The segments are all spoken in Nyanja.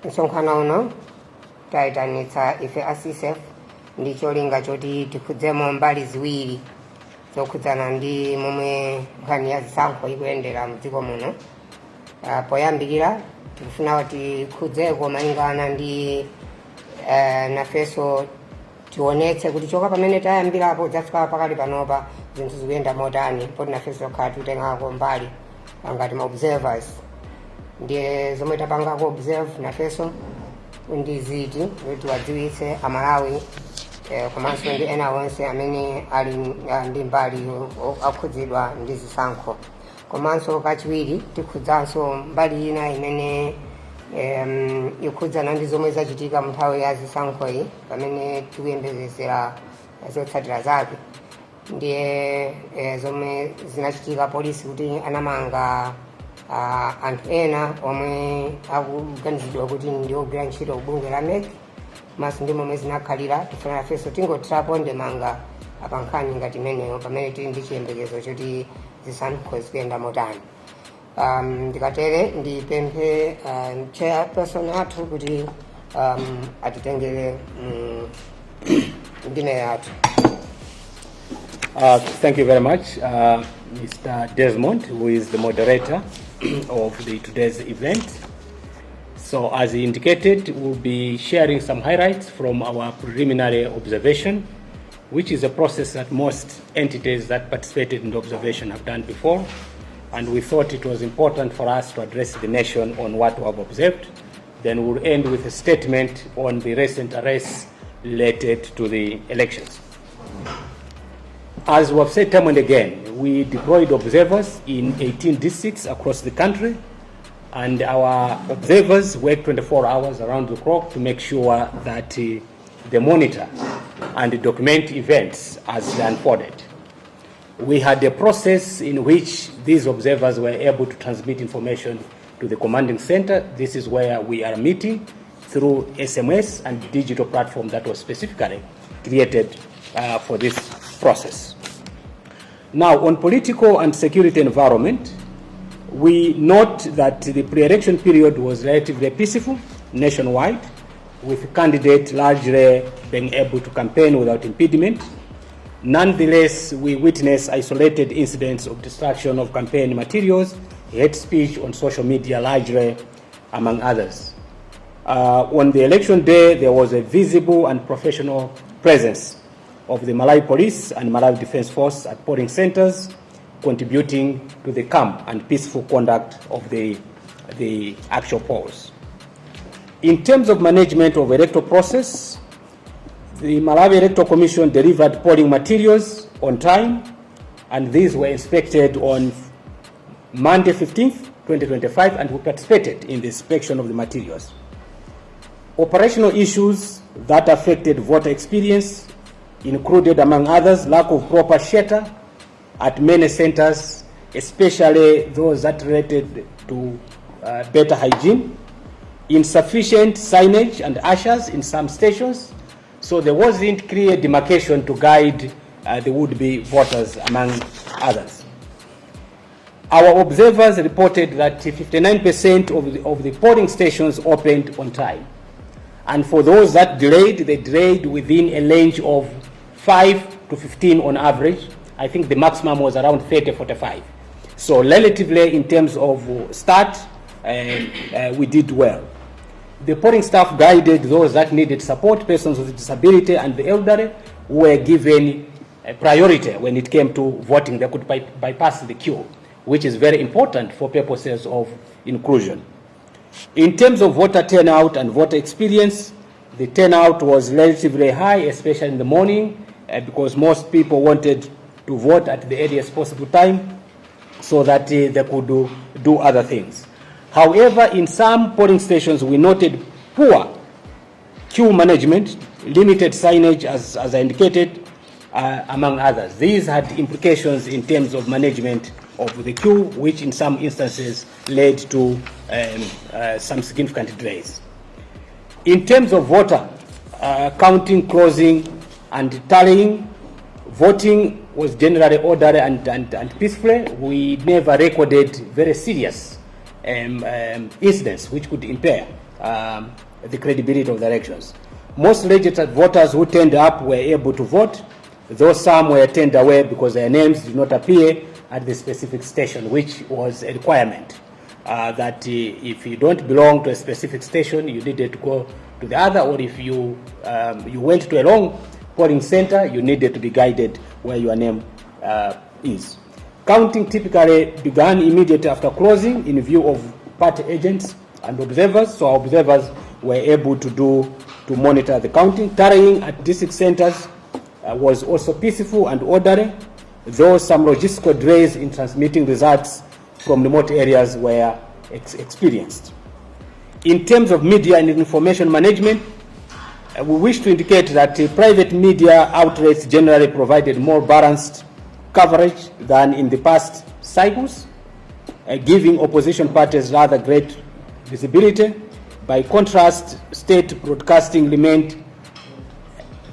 Msonkhano uno tayitanitsa ife a CSEF ndi cholinga choti tikhudzemo mbali ziwiri zokhudzana ndi momwe nkhani ya zisankho ikuyendera mdziko muno. Poyambirira tikufuna tikhudzeko malingana ndi nafenso tionetse kuti choka pamene tayambirapo kudzafika pakali panopa zinthu zikuyenda motani, poti nafenso khala tikutengako mbali ngati ma observers. Ndiye zomwe tapangako observe nafenso ndi ziti kuti tiwadziwitse Amalawi komanso ndi ena onse amene ali ndi mbali akhudzidwa ndi zisankho. Komanso kachiwiri tikhudzanso mbali ina imene ikhudzana ndi zomwe zachitika mu nthawi ya zisankho iyi pamene tikuyembekezera zotsatira zake. Ndiye zomwe zinachitika, polisi kuti anamanga anthu ena omwe akuganizidwa kuti ndi ogwira ntchito kubungwe la MEC, komanso ndi momwe zinakhalira. Tifuna nafenso tingothirapo ndemanga pa nkhani ngati imeneyo pamene tili ndi chiyembekezo choti zisankho zikuyenda motani. Ndikatere ndipemphe chairperson athu kuti atitengere ndime yathu. Thank you very much, Mr. Desmond, who is the moderator of the today's event. So, as he indicated, we'll be sharing some highlights from our preliminary observation, which is a process that most entities that participated in the observation have done before. And we thought it was important for us to address the nation on what we have observed. Then we'll end with a statement on the recent arrests related to the elections. As we have said time and again, we deployed observers in 18 districts across the country, and our observers work 24 hours around the clock to make sure that they monitor and document events as they unfolded. We had a process in which these observers were able to transmit information to the commanding center. This is where we are meeting through SMS and digital platform that was specifically created for this process. Now, on political and security environment, we note that the pre-election period was relatively peaceful nationwide, with candidates largely being able to campaign without impediment. Nonetheless, we witnessed isolated incidents of destruction of campaign materials, hate speech on social media largely, among others. On the election day, there was a visible and professional presence of the Malawi Police and Malawi Defense Force at polling centers, contributing to the calm and peaceful conduct of the actual polls. In terms of management of electoral process, the Malawi Electoral Commission delivered polling materials on time, and these were inspected on Monday 15th, 2025, and we participated in the inspection of the materials. Operational issues that affected voter experience included, among others, lack of proper shelter at many centers, especially those that related to better hygiene, insufficient signage and ushers in some stations, so there wasn't clear demarcation to guide the would-be voters, among others. Our observers reported that 59% of the polling stations opened on time. And for those that delayed, they delayed within a range of 5 to 15 on average. I think the maximum was around 30, 45. So relatively, in terms of start, we did well. The polling staff guided those that needed support, persons with disability and the elderly, who were given a priority when it came to voting. They could bypass the queue, which is very important for purposes of inclusion. In terms of voter turnout and voter experience, the turnout was relatively high, especially in the morning, because most people wanted to vote at the earliest possible time so that they could do other things. However, in some polling stations, we noted poor queue management, limited signage, as I indicated, among others. These had implications in terms of management of the queue, which in some instances led to some significant delays. In terms of voter counting, closing, and tallying, voting was generally orderly and peacefully. We never recorded very serious incidents which could impair the credibility of the elections. Most registered voters who turned up were able to vote, though some were turned away because their names did not appear at the specific station, which was a requirement. That if you don't belong to a specific station, you needed to go to the other, or if you went to a wrong polling center, you needed to be guided where your name is. Counting typically began immediately after closing in view of party agents and observers, so observers were able to monitor the counting. Tallying at district centers was also peaceful and orderly, though some logistical delays in transmitting results from remote areas were experienced. In terms of media and information management, we wish to indicate that private media outlets generally provided more balanced coverage than in the past cycles, giving opposition parties rather great visibility. By contrast, state broadcasting remained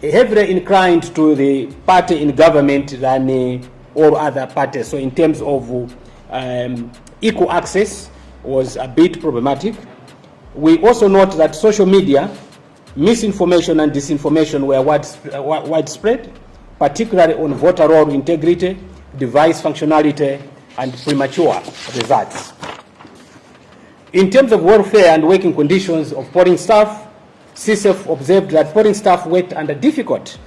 heavily inclined to the party in government than all other parties. So in terms of equal access was a bit problematic. We also note that social media, misinformation and disinformation were widespread, particularly on voter roll integrity, device functionality, and premature results. In terms of welfare and working conditions of polling staff, CSEF observed that polling staff worked under difficult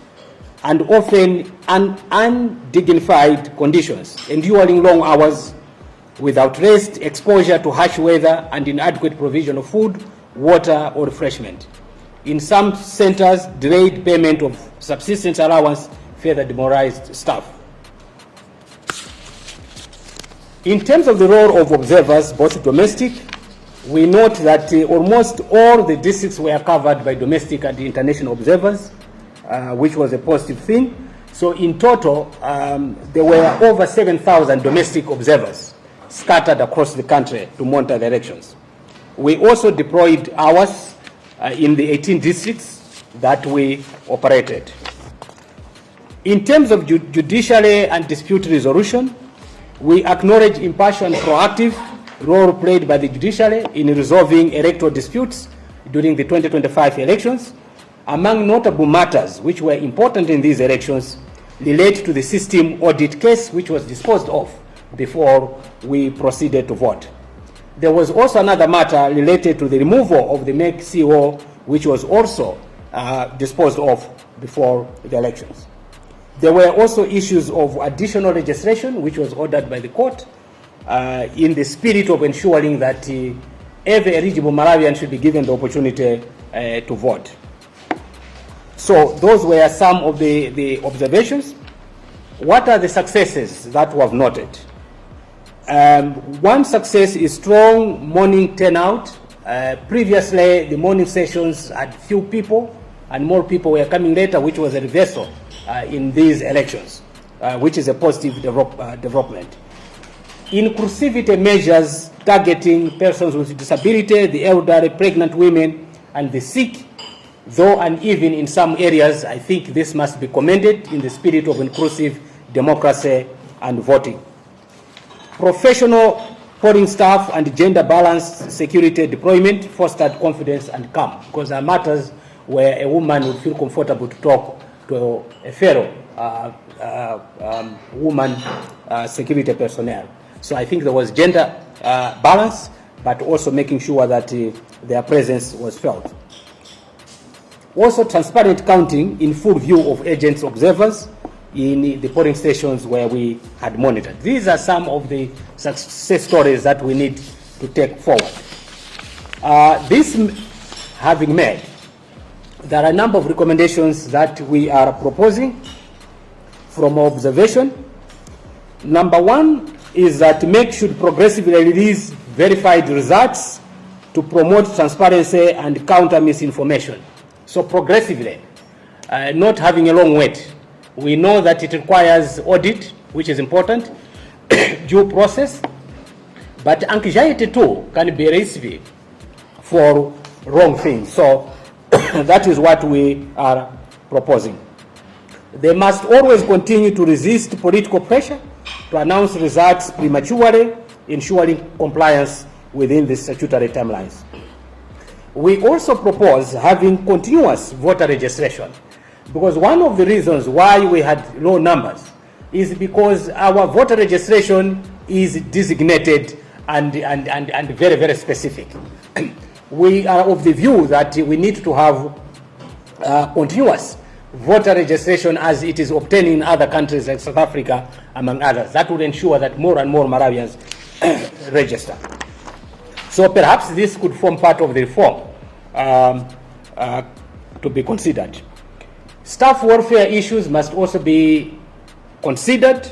and often undignified conditions, enduring long hours without rest, exposure to harsh weather, and inadequate provision of food, water, or refreshment. In some centers, delayed payment of subsistence allowance further demoralized staff. In terms of the role of observers, both domestic, we note that almost all the districts were covered by domestic and international observers, which was a positive thing. So in total, there were over 7,000 domestic observers scattered across the country to monitor the elections. We also deployed ours in the 18 districts that we operated. In terms of judiciary and dispute resolution, we acknowledge impartial and proactive role played by the judiciary in resolving electoral disputes during the 2025 elections. Among notable matters which were important in these elections relate to the system audit case, which was disposed of before we proceeded to vote. There was also another matter related to the removal of the MEC CEO, which was also disposed of before the elections. There were also issues of additional legislation, which was ordered by the court, in the spirit of ensuring that every eligible Malawian should be given the opportunity to vote. So those were some of the observations. What are the successes that we have noted? One success is strong morning turnout. Previously, the morning sessions had few people, and more people were coming later, which was a reversal in these elections, which is a positive development. Inclusivity measures targeting persons with disability, the elderly, pregnant women, and the sick, though uneven in some areas, I think this must be commended in the spirit of inclusive democracy and voting. Professional polling staff and gender-balanced security deployment fostered confidence and calm, because there are matters where a woman would feel comfortable to talk to a fellow woman security personnel. So I think there was gender balance, but also making sure that their presence was felt. Also, transparent counting in full view of agents, observers in the polling stations where we had monitored. These are some of the success stories that we need to take forward. This having made, there are a number of recommendations that we are proposing from observation. Number one is that MEC should progressively release verified results to promote transparency and counter misinformation. So progressively, not having a long wait. We know that it requires audit, which is important, due process, but anxiety too can be a recipe for wrong things. So that is what we are proposing. They must always continue to resist political pressure to announce results prematurely, ensuring compliance within the statutory timelines. We also propose having continuous voter registration, because one of the reasons why we had low numbers is because our voter registration is designated and very, very specific. We are of the view that we need to have continuous voter registration as it is obtained in other countries like South Africa, among others. That would ensure that more and more Malawians register. So perhaps this could form part of the reform to be considered. Staff welfare issues must also be considered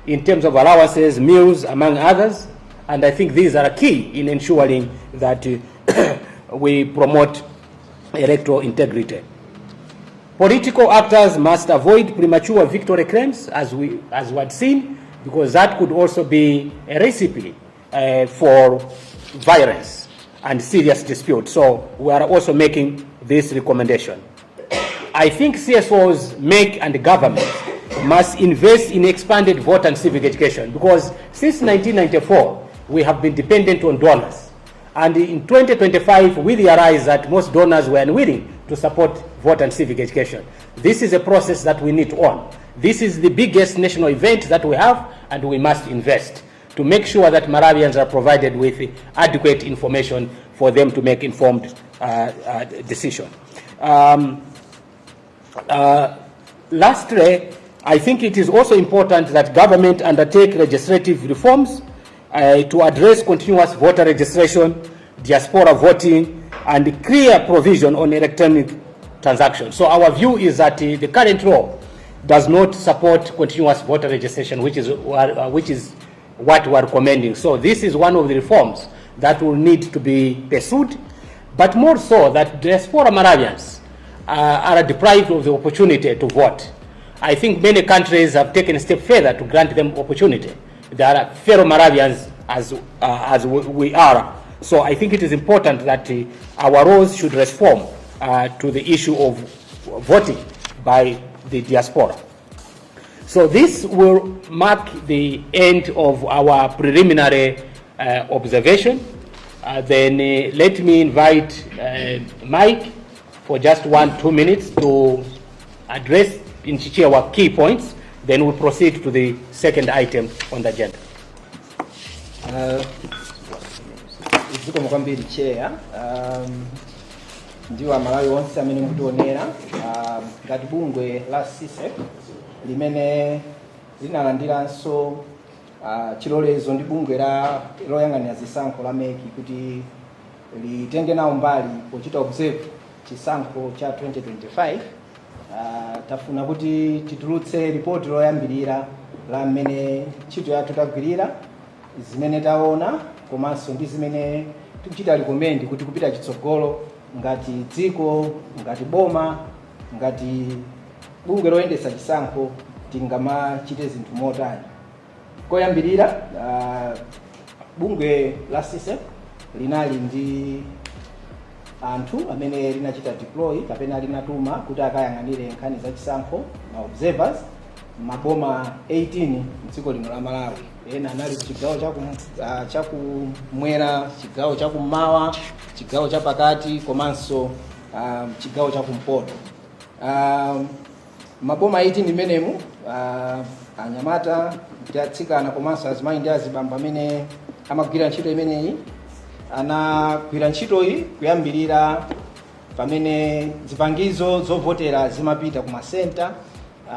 in terms of allowances, meals, among others. And I think these are key in ensuring that we promote electoral integrity. Political actors must avoid premature victory claims, as we had seen, because that could also be a recipe for violence and serious dispute. So we are also making this recommendation. I think CSOs, MEC, and government must invest in expanded voter and civic education, because since 1994, we have been dependent on donors. And in 2025, we realized that most donors were unwilling to support voter and civic education. This is a process that we need to own. This is the biggest national event that we have, and we must invest to make sure that Malawians are provided with adequate information for them to make informed decision. Lastly, I think it is also important that government undertake legislative reforms to address continuous voter registration, diaspora voting, and clear provision on electronic transactions. So our view is that the current law does not support continuous voter registration, which is what we are recommending. So this is one of the reforms that will need to be pursued, but more so that diaspora Malawians are deprived of the opportunity to vote. I think many countries have taken a step further to grant them opportunity. There are fellow Malawians as we are. So I think it is important that our laws should respond to the issue of voting by the diaspora. So this will mark the end of our preliminary observation. Then let me invite Mike for just 1, 2 minutes to address in Chichewa key points. Then we'll proceed to the second item on the agenda. Zikomo kwambiri, Chair, ndiwo Amalawi onse amene mukutionera. Ngati bungwe la CSEC limene linalandiranso chilolezo ndi bungwe la loyang'anira zisankho la MEC kuti litenge nawo mbali pochita observe chisankho cha 2025, tafuna kuti titulutse ripoti loyambirira la mmene ntchito yathu tagwirira, zimene taona, komanso ndi zimene tikuchita recommend kuti kupita chitsogolo ngati dziko, ngati boma, ngati bungwe loyendetsa chisankho, tingamachite zinthu motani. Koyambirira, bungwe la CSEC linali ndi anthu amene linachita deploy kapena linatuma kuti akayang'anire nkhani za chisankho, ma observers, maboma 18 mdziko lino la Malawi. Ena anali ku chigawo chakumwera, chigawo chakummawa, chigawo chapakati, komanso chigawo chakumpoto. Maboma 18 imenemu, anyamata ndi atsikana komanso azimayi ndi azibambo amene amagwira ntchito imeneyi anagwira ntchitoyi kuyambirira pamene zipangizo zovotera zimapita ku masenta,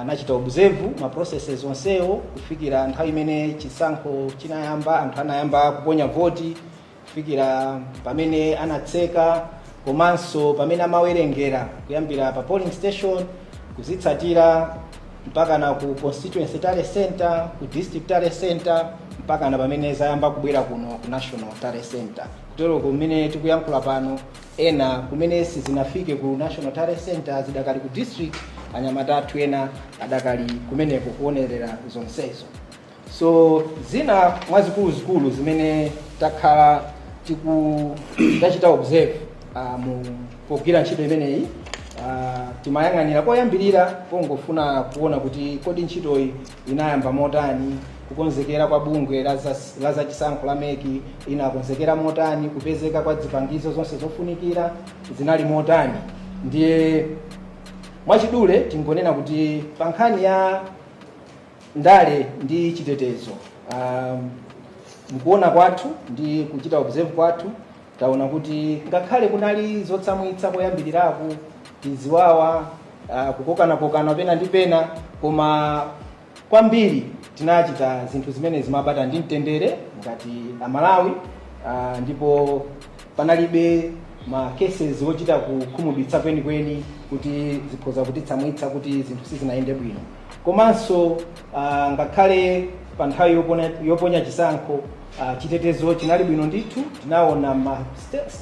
anachita observe ma processes onsewo kufikira nthawi imene chisankho chinayamba, anthu anayamba kuponya voti, kufikira pamene anatseka, komanso pamene amawerengera kuyambira pa polling station, kuzitsatira mpaka na ku constituency tally center, ku district tally center, mpaka na pamene zayamba kubwera kuno ku national tally center. Kutero kumene tikuyankhula pano, ena kumene sizinafike ku national tally center zidakali ku district, anyamata athu ena adakali kumeneko kuonerera zonsezo. So zina mwa zikuluzikulu zimene takhala tiku tachita observe mu pogwira ntchito imeneyi, timayang'anira koyambirira pongofuna kuona kuti kodi ntchitoyi inayamba motani, kukonzekera kwa Kukonzekera kwa bungwe la zachisankho la MEC inakonzekera motani? Kupezeka kwa zipangizo zonse zofunikira zinali motani? Ndiye mwachidule tingonena kuti pa nkhani ya ndale ndi chitetezo, mkuona kwathu ndi kuchita observe kwathu, taona kuti ngakhale kunali zotsamwitsa poyambiriraku, tiziwawa, kukokanakokana pena ndi pena, koma kwambiri tinachita zinthu zimene zimabata ndi mtendere ngati Amalawi, ndipo panalibe ma cases ochita kukhumudwitsa kwenikweni kuti zikhoza kutitsamwitsa kuti zinthu sizinayende bwino. Komanso ngakhale pa nthawi yoponya chisankho, chitetezo chinali bwino ndithu. Tinaona ma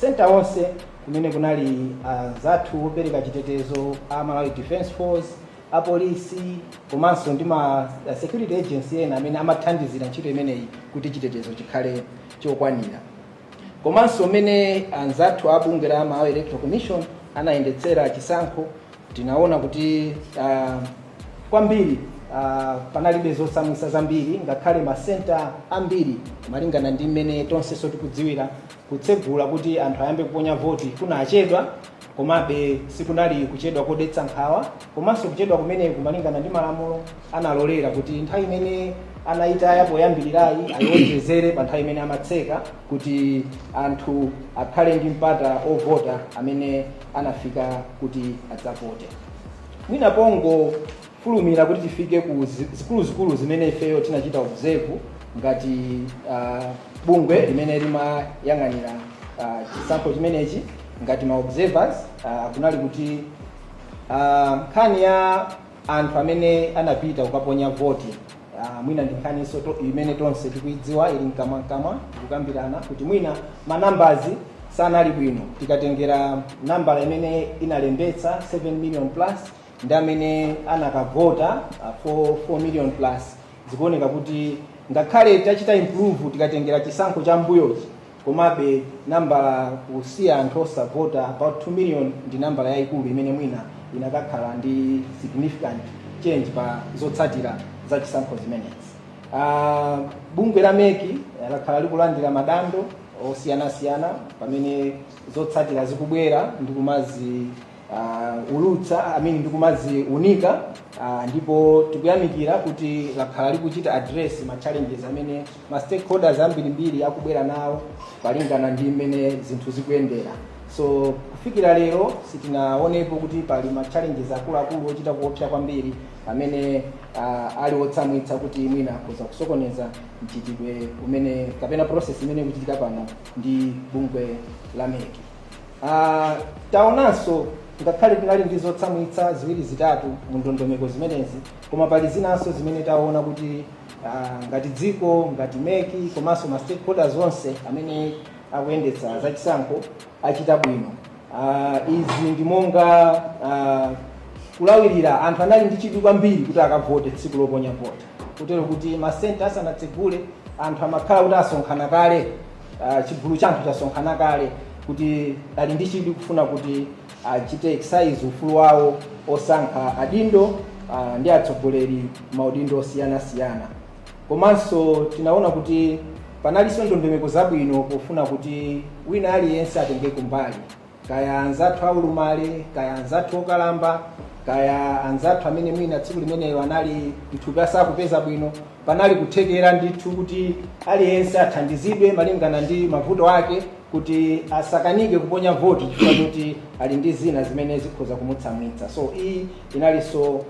center onse kumene kunali anzathu opereka chitetezo a Malawi Defence Force, apolisi, komanso ndi ma security agency ena amene amathandizira ntchito imeneyi kuti chitetezo chikhale chokwanira. Komanso mmene anzathu a bungwe la Malawi Electoral Commission anayendetsera chisankho, tinaona kuti kwambiri panalibe zotsamwitsa zambiri, ngakhale ma center ambiri, malingana ndi mmene tonsenso tikudziwira, kutsegula kuti anthu ayambe kuponya voti kunachedwa, komabe sikunali kuchedwa kodetsa nkhawa. Komanso kuchedwa kumeneku, malingana ndi malamulo, analolera kuti nthawi imene anayitaya poyambirirayi ayiwonjezere pa nthawi imene amatseka, kuti anthu akhale ndi mpata ovota amene anafika kuti adzavote. Mwina pongofulumira kuti tifike ku zikuluzikulu zimene ifeyo tinachita observe ngati bungwe limene limayang'anira chisankho chimenechi ngati ma observers, kunali kuti nkhani ya anthu amene anapita kukaponya voti, mwina ndi nkhaniso imene tonse tikuidziwa, ili mkamwamkamwa, tikukambirana kuti mwina ma numbers sanali bwino tikatengera nambala imene inalembetsa 7 million plus ndi amene anakavota 4 million plus. Zikuoneka kuti ngakhale tachita improve tikatengera chisankho cha mbuyochi, komabe nambala kusiya anthu osavota about 2 million ndi nambala yayikulu imene mwina inakakhala ndi significant change pa zotsatira za chisankho zimenezi. Bungwe la MEC lakhala likulandira madando osiyanasiyana pamene zotsatira zikubwera ndi kumazi ulutsa, I mean, ndi kumaziunika, ndipo tikuyamikira kuti lakhala likuchita address ma challenges amene ma stakeholders ambirimbiri akubwera nawo palingana ndi mmene zinthu zikuyendera. So kufikira lero sitinaonepo kuti pali ma challenges akuluakulu ochita kuopsa kwambiri amene ali otsamwitsa kuti mwina akhoza kusokoneza mchitidwe umene kapena process imene ikuchitika pano ndi bungwe la MEC. Taonanso ngakhale tinali ndi zotsamwitsa ziwiri zitatu mu ndondomeko zimenezi, koma pali zinanso zimene taona kuti ngati dziko, ngati MEC, komanso ma stakeholders onse amene akuyendetsa zachisankho achita bwino. Izi ndi monga kulawirira. Anthu anali ndi chidwi kwambiri kuti akavote tsiku loponya vota, kutero kuti ma center asanatsegule anthu amakhala kuti asonkhana kale, chigulu cha anthu chasonkhana kale kuti ali ndi chidwi kufuna kuti achite exercise ufulu wawo osankha adindo ndi atsogoleri maudindo osiyanasiyana. Komanso tinaona kuti panalinso ndondomeko zabwino pofuna kuti wina aliyense atenge kumbali, kaya anzathu aulumale, kaya anzathu okalamba, kaya anzathu amene mwina tsiku limenelo anali mthupi asakupeza bwino. Panali kuthekera ndithu kuti aliyense athandizidwe malingana ndi mavuto ake, kuti asakanike kuponya voti chifukwa choti ali ndi zina zimene zikhoza kumutsamwitsa. So iyi inalinso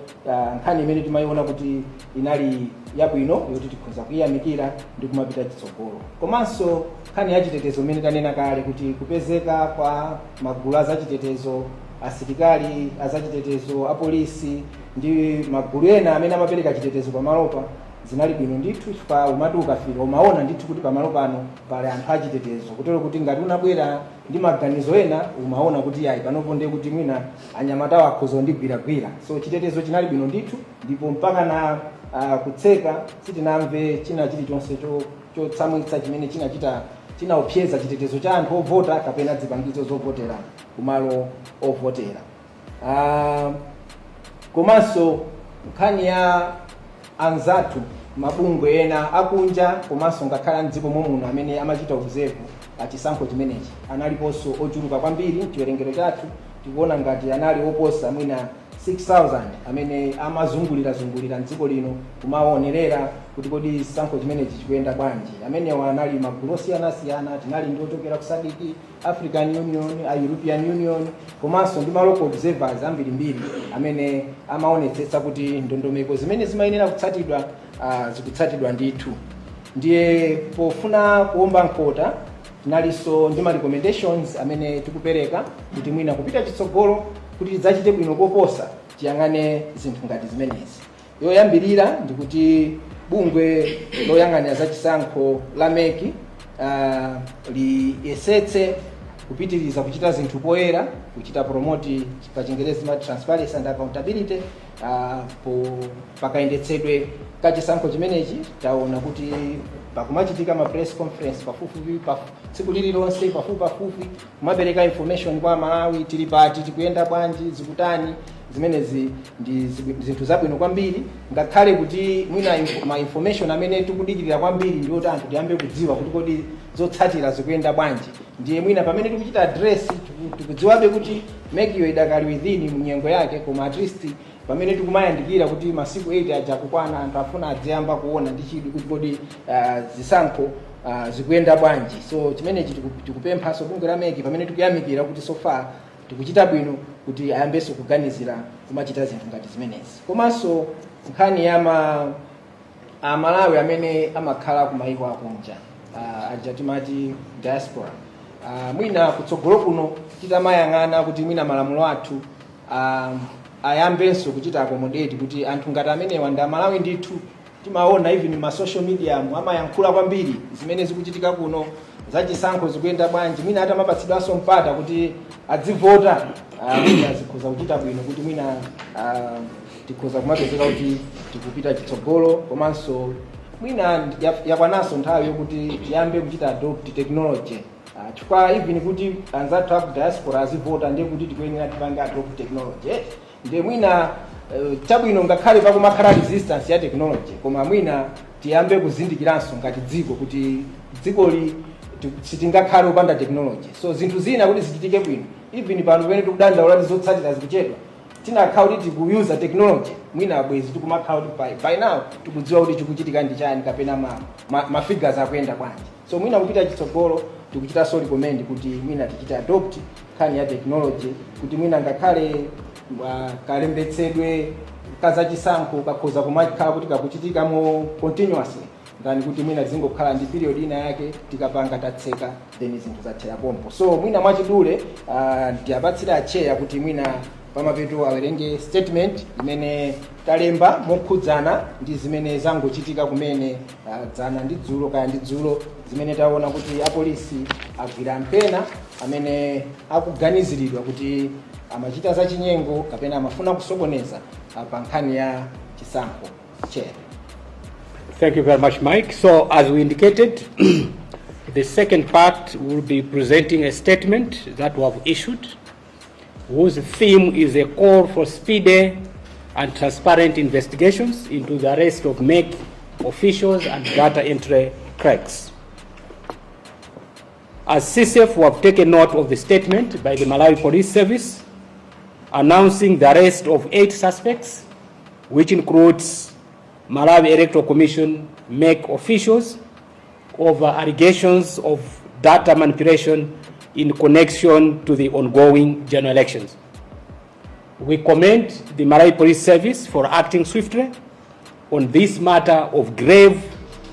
nkhani imene timayiona kuti inali yabwino yoti tikhoza kuyiyamikira ndi kumapita chitsogolo. Komanso nkhani ya chitetezo imene tanena kale kuti kupezeka kwa magulu azachitetezo, asilikali azachitetezo, apolisi ndi magulu ena amene amapereka chitetezo pamalopa zinali bwino ndithu, chifukwa umati ukafika umaona ndithu kuti pamalo pano pali anthu achitetezo, kutero kuti ngati unabwera ndi maganizo ena umaona kuti ayi, panopo ndiye kuti mwina anyamatawo akhoza kundigwiragwira. So chitetezo chinali bwino ndithu, ndipo mpaka na kutseka sitinamve china chilichonse chotsamwitsa chimene chinachita chinaopseza chitetezo cha anthu ovota kapena zipangizo zovotera kumalo ovotera. Komanso nkhani ya anzathu mabungwe ena akunja komanso ngakhale mdziko momuno amene amachita observe chisankho chimenechi analiponso ochuluka kwambiri. Chiwerengero chathu tikuona ngati anali oposa mwina 6000 amene amazungulirazungulira mdziko lino kumaonerera kuti kodi chisankho chimenechi chikuyenda bwanji. Amenewa anali magulu osiyanasiyana. Tinali ndi ochokera ku SADC, African Union, a European Union, komanso ndi ma local observers ambirimbiri amene amaonetsetsa kuti ndondomeko zimene zimayenera kutsatidwa zikutsatidwa ndithu. Ndiye pofuna kuomba mkota, tinalinso ndi ma recommendations amene tikupereka kuti mwina kupita chitsogolo, kuti tidzachite bwino koposa, tiyang'ane zinthu ngati zimenezi. Yoyambirira ndikuti bungwe loyang'anira zachisankho la MEC liyesetse kupitiriza kuchita zinthu poyera, kuchita promote pa Chingerezi ma transparency and accountability po pakayendetsedwe kachisankho chimenechi. Taona kuti pakumachitika ma press conference pafupifupi pa tsiku lililonse, pafupi pafupi, kumapereka information kwa Malawi, tili pati, tikuyenda bwanji, zikutani. Zimenezi ndi zinthu zabwino kwambiri, ngakhale kuti mwina ma information amene tikudikirira kwambiri ndi oti anthu tiyambe kudziwa kuti kodi zotsatira zikuyenda bwanji. Ndiye mwina pamene tikuchita address, tikudziwabe kuti MEC yo idakali within mnyengo yake, koma at least pamene tikumayandikira kuti masiku 8 aja kukwana, anthu afuna adziyamba kuona ndi chidwi kuti kodi zisankho zikuyenda bwanji. So chimenechi tikupemphanso bungwe la MEC, pamene tikuyamikira kuti so far tikuchita bwino, kuti ayambenso kuganizira kumachita zinthu ngati zimenezi. Komanso nkhani ya ma Amalawi amene amakhala ku mayiko akunja, aja timati diaspora, mwina kutsogolo kuno titamayang'ana kuti mwina malamulo athu ayambenso kuchita accommodate kuti anthu ngati amenewa ndi Amalawi ndithu. Timaona even ma social media mu amayankhula kwambiri zimene zikuchitika kuno, zachisankho zikuyenda bwanji. Mwina atamapatsidwanso mpata kuti adzivota, mwina zikhoza kuchita bwino, kuti mwina tikhoza kumapezeka kuti tikupita chitsogolo. Komanso mwina yakwananso nthawi yokuti tiyambe kuchita adopt technology, chifukwa even kuti anzathu aku diaspora azivota, ndiye kuti tikuyenera tipange adopt technology. Ndiye mwina chabwino, ngakhale pakumakhala resistance ya technology, koma mwina tiyambe kuzindikiranso ngati dziko kuti dzikoli sitingakhale opanda technology. So zinthu zina kuti zichitike bwino, even pano pamene tikudandaula kuti zotsatira zikuchedwa, tinakhala kuti tikuyuza technology, mwina bwezi tikumakhala kuti by now tikudziwa kuti chikuchitika ndi chani kapena ma figures akuyenda bwanji. So mwina kupita chitsogolo, tikuchitanso recommend kuti mwina tichite adopt nkhani ya technology, kuti mwina ngakhale kalembetsedwe kazachisankho kakhoza kumakhala kuti kakuchitika mo continuously than kuti mwina zingokhala ndi period ina yake, tikapanga tatseka, then zinthu zathera pompo. So mwina mwachidule, ndiyapatsira a chair kuti mwina pamapeto awerenge statement imene talemba mokhudzana ndi zimene zangochitika kumene dzana ndi dzulo, kaya ndi dzulo, zimene taona kuti apolisi agwira anthu ena amene akuganiziridwa kuti amachita zachinyengo kapena amafuna kusokoneza pa nkhani ya chisankho. Chair. Thank you very much, Mike. So, as we indicated, the second part will be presenting a statement that we have issued, whose theme is a call for speedy and transparent investigations into the arrest of MEC officials and data entry clerks. As CSF, we have taken note of the statement by the Malawi Police Service announcing the arrest of 8 suspects, which includes Malawi Electoral Commission MEC officials, over allegations of data manipulation in connection to the ongoing general elections. We commend the Malawi Police Service for acting swiftly on this matter of grave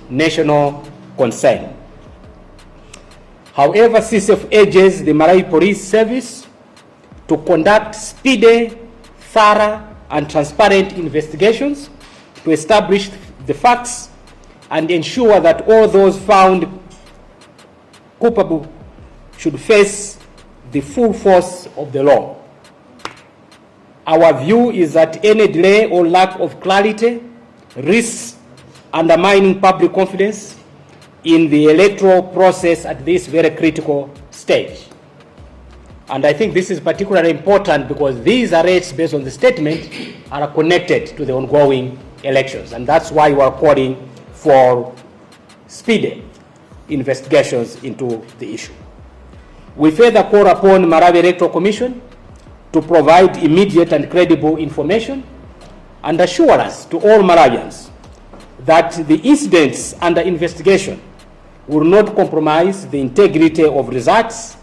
national concern. However, CSF urges the Malawi Police Service to conduct speedy, thorough, and transparent investigations to establish the facts and ensure that all those found culpable should face the full force of the law. Our view is that any delay or lack of clarity risks undermining public confidence in the electoral process at this very critical stage. And I think this is particularly important because these arrests, based on the statement, are connected to the ongoing elections. elections. And that's why we are calling for speedy investigations into the issue. We further call upon Malawi Electoral Commission to provide immediate and credible information and assurance to all Malawians that the incidents under investigation will not compromise the integrity of results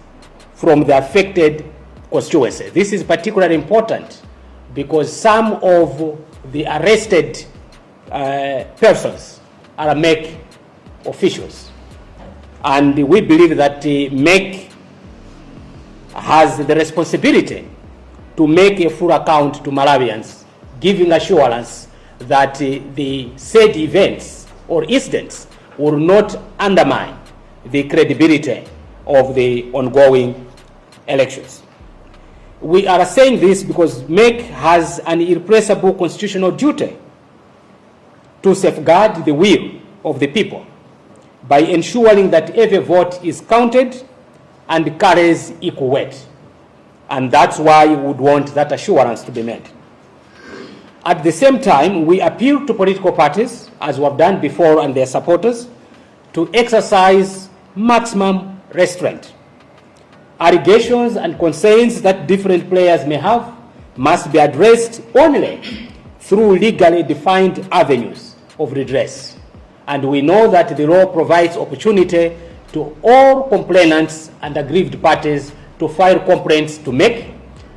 from the affected constituency. This is particularly important because some of the arrested persons are MEC officials. And we believe that the MEC has the responsibility to make a full account to Malawians, giving assurance that the said events or incidents will not undermine the credibility of the ongoing elections. We are saying this because MEC has an irrepressible constitutional duty to safeguard the will of the people by ensuring that every vote is counted and carries equal weight. And that's why we would want that assurance to be made. At the same time, we appeal to political parties, as we have done before, and their supporters, to exercise maximum restraint. Allegations and concerns that different players may have must be addressed only through legally defined avenues of redress. And we know that the law provides opportunity to all complainants and aggrieved parties to file complaints to MEC,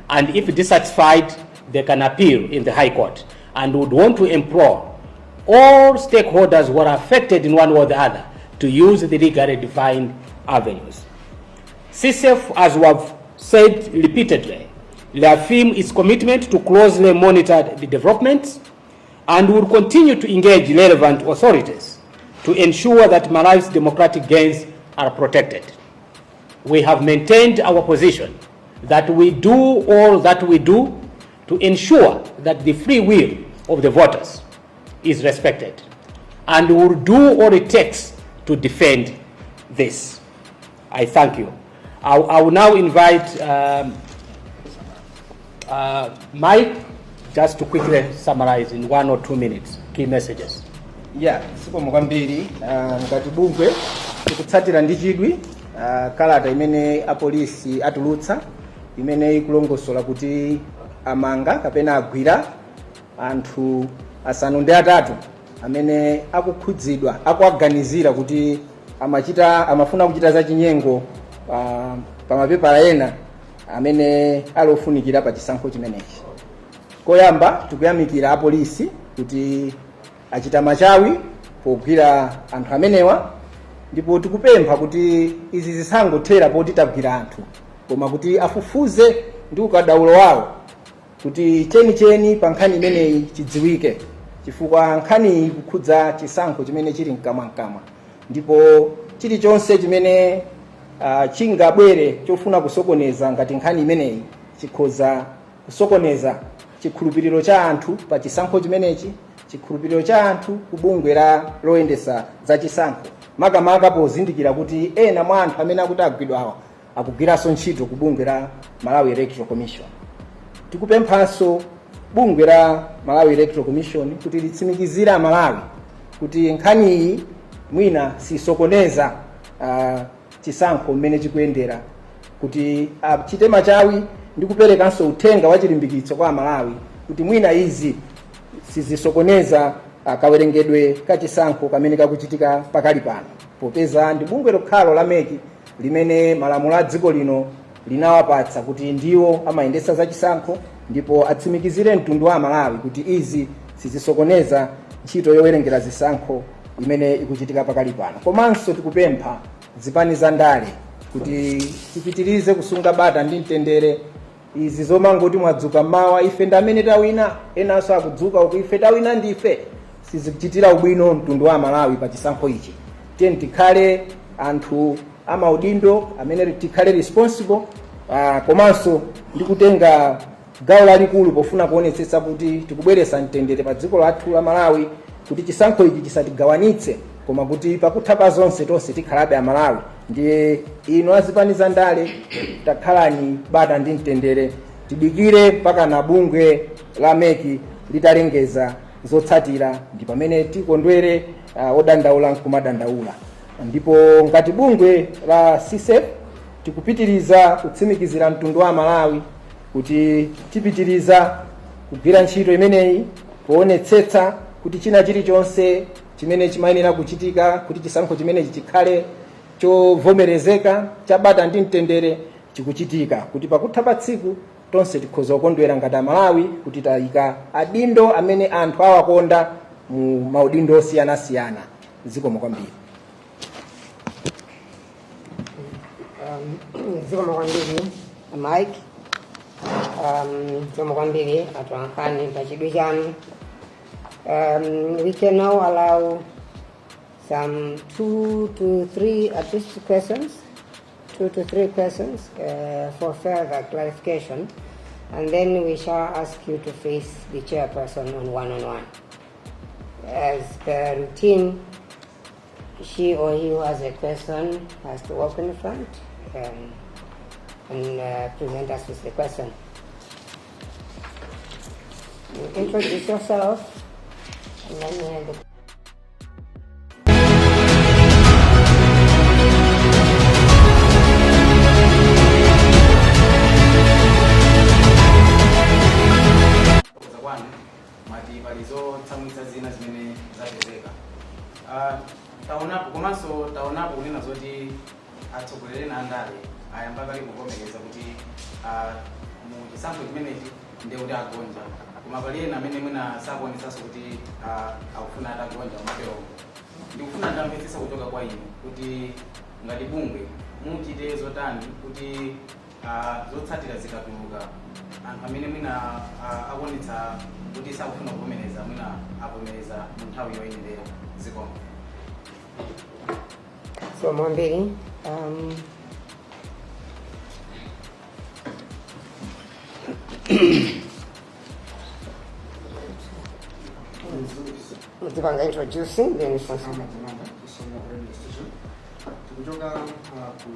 and if dissatisfied, they can appeal in the High Court. And would want to implore all stakeholders who are affected in one way or the other to use the legally defined avenues. CSEF, as we have said repeatedly, reaffirm its commitment to closely monitor the developments and will continue to engage relevant authorities to ensure that Malawi's democratic gains are protected. We have maintained our position that we do all that we do to ensure that the free will of the voters is respected, and we will do all it takes to defend this. I thank you. I will now invite Mike just to quickly summarize in 1 or 2 minutes key messages. Ya, zikomo kwambiri. Ngati bungwe tikutsatira ndi chidwi kalata imene apolisi atulutsa imene ikulongosola kuti amanga kapena agwira anthu 8 amene akukhudzidwa, akuaganizira kuti amachita, amafuna kuchita zachinyengo pa mapepala ena amene ali ofunikira pa chisankho chimenechi. Koyamba, tikuyamikira apolisi kuti achita machawi pogwira anthu amenewa, ndipo tikupempha kuti izi zisangothera poti tagwira anthu, koma kuti afufuze ndi ukadaulo wawo kuti chenicheni pa nkhani imeneyi chidziwike, chifukwa nkhaniyi ikukhudza chisankho chimene chili mkamwamkamwa, ndipo chilichonse chimene chingabwere chofuna kusokoneza ngati nkhani imeneyi chikhoza kusokoneza chikhulupiriro cha anthu pa chisankho chimenechi, chikhulupiriro cha anthu ku bungwe la loyendesa za chisankho, makamaka pozindikira kuti ena mwa anthu amene akuti agwidwawa akugwiranso ntchito ku bungwe la Malawi Electoral Commission. Tikupemphanso bungwe la Malawi Electoral Commission kuti litsimikizire Amalawi kuti nkhaniyi mwina sisokoneza chisankho mmene chikuyendera, kuti achite machawi ndi kuperekanso uthenga wa chilimbikitso kwa Amalawi kuti mwina izi sizisokoneza kawerengedwe ka chisankho kamene kakuchitika pakali pano, popeza ndi bungwe lokhalo la MEC limene malamulo a dziko lino linawapatsa kuti ndiwo amayendetsa za chisankho, ndipo atsimikizire mtundu wa Amalawi kuti izi sizisokoneza ntchito yowerengera zisankho imene ikuchitika pakali pano. Komanso tikupempha zipani za ndale kuti tipitirize kusunga bata ndi mtendere. Izi zomangoti mwadzuka mawa, "Ife ndi amene tawina," enanso akudzuka uku, "Ife tawina ndife," sizikuchitira ubwino mtundu wa Amalawi pa chisankho ichi. Tiye tikhale anthu amaudindo amene tikhale responsible komanso ndi kutenga gawo lalikulu pofuna kuonetsetsa kuti tikubweretsa mtendere pa dziko lathu la Malawi, kuti chisankho ichi chisatigawanitse, koma kuti pakutha pa zonse tonse tikhalabe Amalawi. Ndiye inu azipani za ndale, takhalani bata ndi mtendere, tidikire mpaka na bungwe la MEC litalengeza. Zotsatira ndi pamene tikondwere, odandaula nkumadandaula. Ndipo ngati bungwe la CSEF tikupitiriza kutsimikizira mtundu wa Malawi kuti tipitiriza kugwira ntchito imeneyi poonetsetsa kuti china chilichonse chimene chimayenera kuchitika kuti chisankho chimenechi chikhale chovomerezeka, chabata ndi mtendere chikuchitika, kuti pakutha pa tsiku tonse tikhoza kukondwera ngati Amalawi kuti tayika adindo amene anthu awakonda mu maudindo osiyanasiyana. Zikomo kwambiri. Zikomo kwambiri, Mike. Zikomo kwambiri atolankhani pa chidwi chanu. We can now allow some two to three at least questions, two to three questions for further clarification, and then we shall ask you to face the chairperson on one-on-one. As per routine, she or he who has a question has to walk in front and present us with the question. You introduce yourself and then we have the Kwanu mati pali zotsamwitsa zina zimene zapezeka. Taonapo komanso taonapo kunena zoti atsogoleri ena andale ayamba kale kuvomereza kuti mu chisankho chimenechi ndiye kuti agonja, koma pali ena amene mwina sakuonetsanso kuti akufuna atagonja motero. Ndikufuna ndamvetsetsa kuchoka kwa inu kuti ngati bungwe muchite zotani kuti zotsatira zikatuluka, anthu amene mwina akuonetsa kuti sakufuna kuvomereza mwina avomereza mu nthawi yoyenerera. Zikomo. So mwambiri. Muzipanga introducing, then responsible. Amadzimanga Chisonga Radio Station. Tikuchoka ku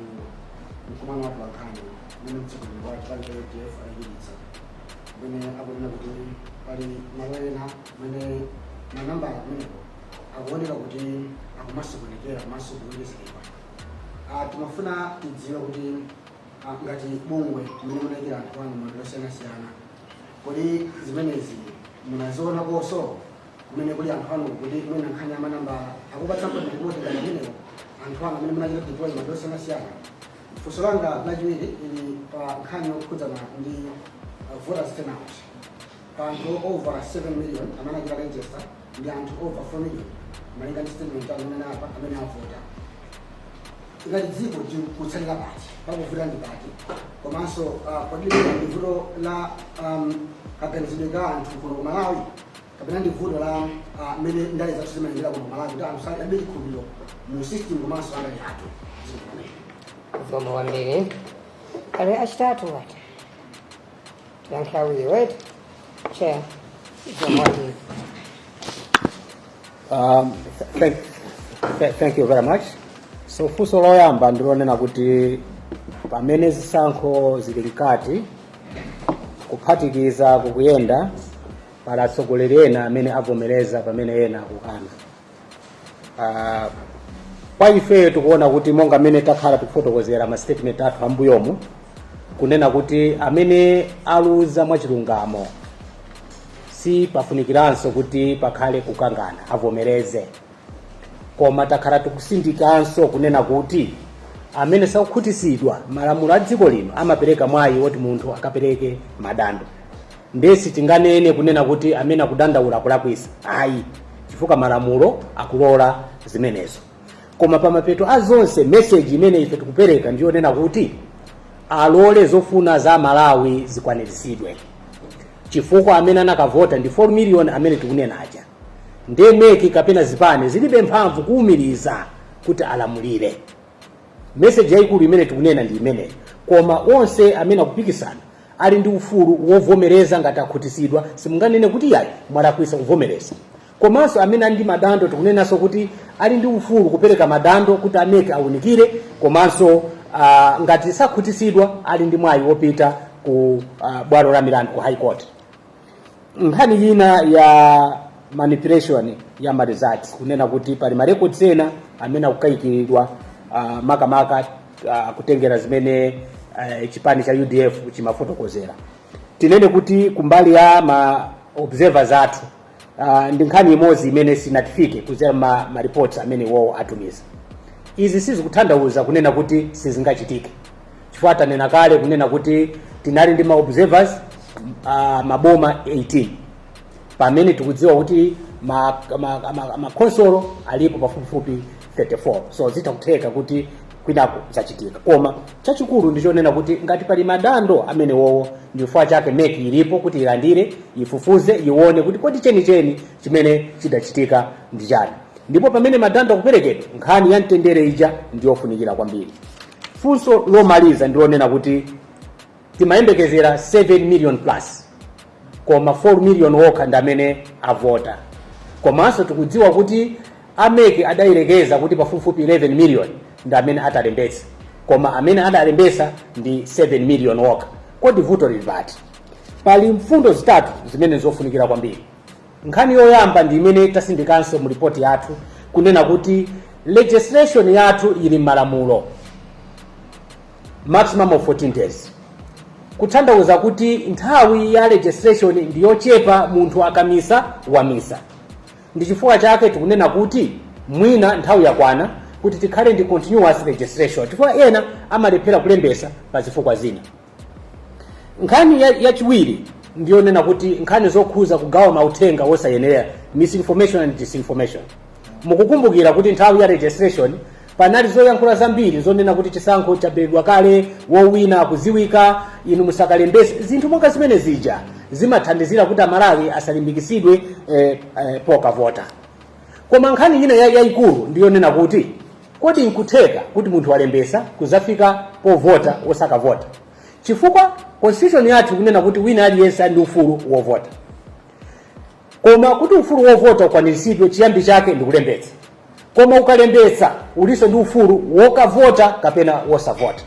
mkumano wa atolankhani umene mtsogoleri wa chipani cha UDF adachititsa, umene akunena kuti pali malo ena umene manambala kumeneko akuoneka kuti akumasokonekera komanso kuwonjezeredwa. Timafuna tidziwe kuti ngati bungwe mmene munayikira anthu anu madera osiyanasiyana, kodi zimenezi munaziona konso kumene kuli anthu anu, kuti mwina nkhani ya manambala akupatsa malipoti ngati amenewo anthu anu amene munachita deploy madera osiyanasiyana? Funso langa lachiwiri ili pa nkhani yokhudzana ndi voters turnout. Pa anthu over 7 million amene achita register ndi anthu over 4 million, malinga ndi statement anu amene apa amene avota, ngati dziko tikutsalira pati? Pakuvuta ndi pati? Komanso kodi limene ndi vuto la kaganizidwe ka anthu kuno ku Malawi, kapena ndi vuto la mmene ndale zathu zimayendera kuno ku Malawi, kuti anthu alibe chikhulupiriro mu system komanso andale athu? Zikomo. Zikomo kwambiri. Kale achitatu wati tiyankhe awiri, wait, chair, zikomo kwambiri. Thank you very much. So funso loyamba ndilonena kuti pamene zisankho zili mkati, kuphatikiza kukuyenda, pali atsogoleri ena amene avomereza pamene ena akukana. Kwa ifeyo tikuona kuti monga mmene takhala tikufotokozera ma statement athu ambuyomu, kunena kuti amene aluza mwachilungamo si pafunikiranso kuti pakhale kukangana, avomereze. Koma takhala tikusindikanso kunena kuti amene sakukhutisidwa, malamulo a dziko lino amapereka mwayi woti munthu akapereke madando. Ndesi tinganene kunena kuti amene akudandaula akulakwisa, ayi, chifukwa malamulo akulola zimenezo. Koma pamapeto a zonse, message imene ife tikupereka ndiyonena kuti alole zofuna za Malawi zikwaniritsidwe, chifukwa amene anakavota ndi 4 million amene tikunena aja. Nde MEC kapena zipani zilibe mphamvu kuwumiriza kuti alamulire. Message yayikulu imene tikunena ndi imeneyi. Koma onse amene akupikisana ali ndi ufulu wovomereza ngati akhutisidwa. Simunganene kuti yayi, mwalakwisa kuvomereza. Komanso amene ali ndi madando, tikunenanso kuti ali ndi ufulu kupereka madando kuti a MEC awunikire. Komanso ngati sakhutisidwa, ali ndi mwayi wopita ku bwalo la milandu, ku High Court. Nkhani ina ya manipulation ya ma results, kunena kuti pali ma records ena amene akukayikiridwa, makamaka kutengera zimene chipani cha UDF chimafotokozera. Tinene kuti kumbali ya ma observers athu, ndi nkhani imodzi imene sinatifike kudzera ma reports amene iwowo atumiza. Izi sizikutanthauza kunena kuti sizingachitike, chifukwa tanena kale kunena kuti tinali ndi ma observers maboma 18, pamene tikudziwa kuti makonsolo alipo pafupifupi 34. So zitakutheka kuti kwinako zachitika, koma chachikulu ndichonena kuti ngati pali madando amene wowo, ndifukwa chake MEC ilipo kuti ilandire, ifufuze, ione kuti kodi chenicheni chimene chidachitika ndi chani. Ndipo pamene madando akuperekedwa, nkhani ya mtendere ija ndiyofunikira kwambiri. Funso lomaliza ndilonena kuti timayembekezera 7 million plus, koma 4 million okha ndi amene avota. Komanso tikudziwa kuti a MEC adayelekeza kuti pafupifupi 11 million ndi amene atalembetsa, koma amene adalembetsa ndi 7 million okha. Kodi vuto lili pati? Pali mfundo zitatu zimene zofunikira kwambiri. Nkhani yoyamba ndi imene tasindikanso mu ripoti yathu, kunena kuti legislation yathu ili m'malamulo, maximum of 14 days, kutanthauza kuti nthawi ya registration ndi yochepa. Munthu akamisa, wamisa. Ndi chifukwa chake tikunena kuti mwina nthawi yakwana kuti tikhale ndi continuous registration, chifukwa ena amalephera kulembesa pa zifukwa zina. Nkhani yachiwiri ndiyonena kuti nkhani zokhuza kugawa mauthenga wosayenera, misinformation and disinformation. Mukukumbukira kuti nthawi ya registration panali zoyankhula zambiri zonena kuti chisankho chaberedwa kale, wowina akuziwika, inu musakalembese. Zinthu monga zimene zija zimathandizira kuti Amalawi asalimbikisidwe pokavota. Koma nkhani ina yayikulu ndiyonena kuti kodi nkutheka kuti munthu walembesa, kuzafika povota wosakavota? Chifukwa constitution yathu kunena kuti wina aliyense ali ndi ufulu wovota, koma kuti ufulu wovota ukwaniritsidwe, chiyambi chake ndi kulembetsa. Koma ukalembetsa, ulinso ndi ufulu wokavota kapena wosavota.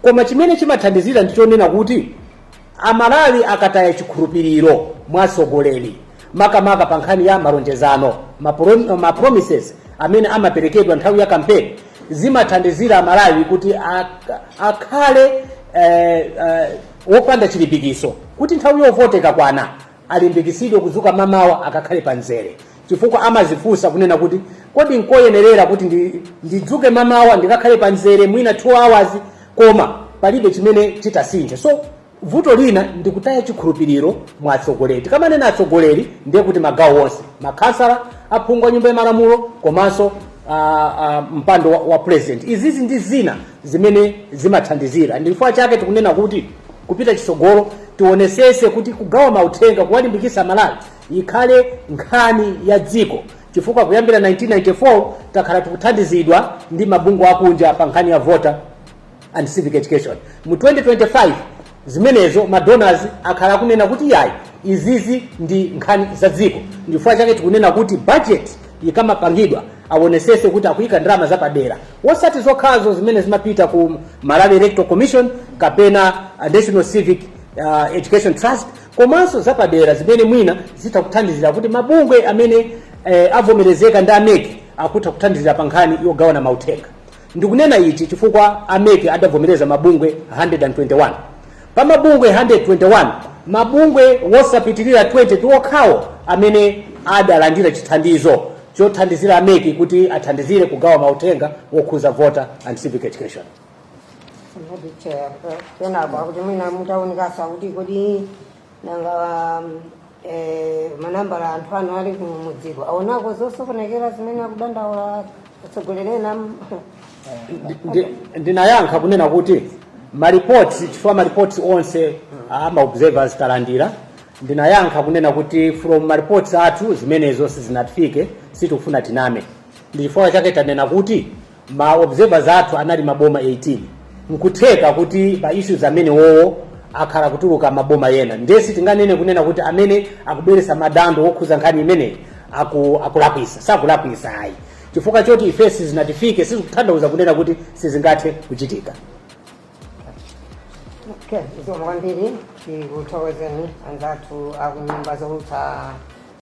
Koma chimene chimathandizira ndi chonena kuti Amalawi akataya chikhulupiriro mwa atsogoleri, makamaka pa nkhani ya malonjezano, ma promises amene amaperekedwa nthawi ya kampeni, zimathandizira Amalawi kuti akhale wopanda chilimbikiso kuti nthawi yovota ikakwana alimbikisidwe kudzuka mamawa akakhale pa mzere, chifukwa amazifunsa kunena kuti kodi nkoyenerera kuti ndidzuke mamawa ndikakhale pa mzere mwina 2 hours, koma palibe chimene chitasinthe? So vuto lina ndikutaya chikhulupiriro mwa atsogoleri. Tikamanena atsogoleri, ndiye kuti magawo onse, makhansala, aphungu a nyumba ya malamulo, komanso mpando wa president. Izizi ndi zina zimene zimathandizira. Ndi chifukwa chake tikunena kuti kupita chitsogolo tionesese kuti kugawa mauthenga, kuwalimbikitsa Malawi, ikhale nkhani ya dziko, chifukwa kuyambira 1994 takhala tikuthandizidwa ndi mabungwe akunja pa nkhani ya voter and civic education. Mu 2025 zimenezo ma donors akhala akunena kuti yayi, izizi ndi nkhani za dziko. Ndifukwa chake tikunena kuti budget ikamapangidwa aonesese kuti akuyika ndalama zapadera, osati zokhazo zimene zimapita ku Malawi Electoral Commission kapena National Civic Education Trust, komanso zapadera zimene mwina zitha kuthandizira kuti mabungwe amene avomerezeka ndi a MEC akutha kuthandizira pa nkhani yogawana mauthenga. Ndikunena ichi chifukwa a MEC adavomereza mabungwe 121. Pa mabungwe 121, mabungwe wosapitirira 20 ndi okhawo amene adalandira chithandizo chothandizira a MEC kuti athandizire kugawa mauthenga wokhuza voter and civic education. Kenako akuti mwina mutaonekaso akuti kodi nanga manambala anthu anu ali kumudziko aonako zosokonekera zimene akudandaula atsogoleri ena? Ndinayankha kunena kuti maripoti, chifukwa maripoti onse ama observers talandira. Ndinayankha kunena kuti from maripoti athu zimenezo sizinafike, sitikufuna tiname. Ndi chifukwa chake tanena kuti ma observers athu anali maboma 18. Nkutheka kuti pa issues amene wowo akhala kutuluka maboma yena, ndesi tinganene kunena kuti amene akubweretsa madando wokhuza nkhani imeneyi akulakwisa, sakulakwisa ayi. Chifukwa choti ife sizinatifike sizikutanthauza kunena kuti sizingathe kuchitika. Okay, zikomo kwambiri. Tikuthokozeni anzathu akunyumba zoulutsa.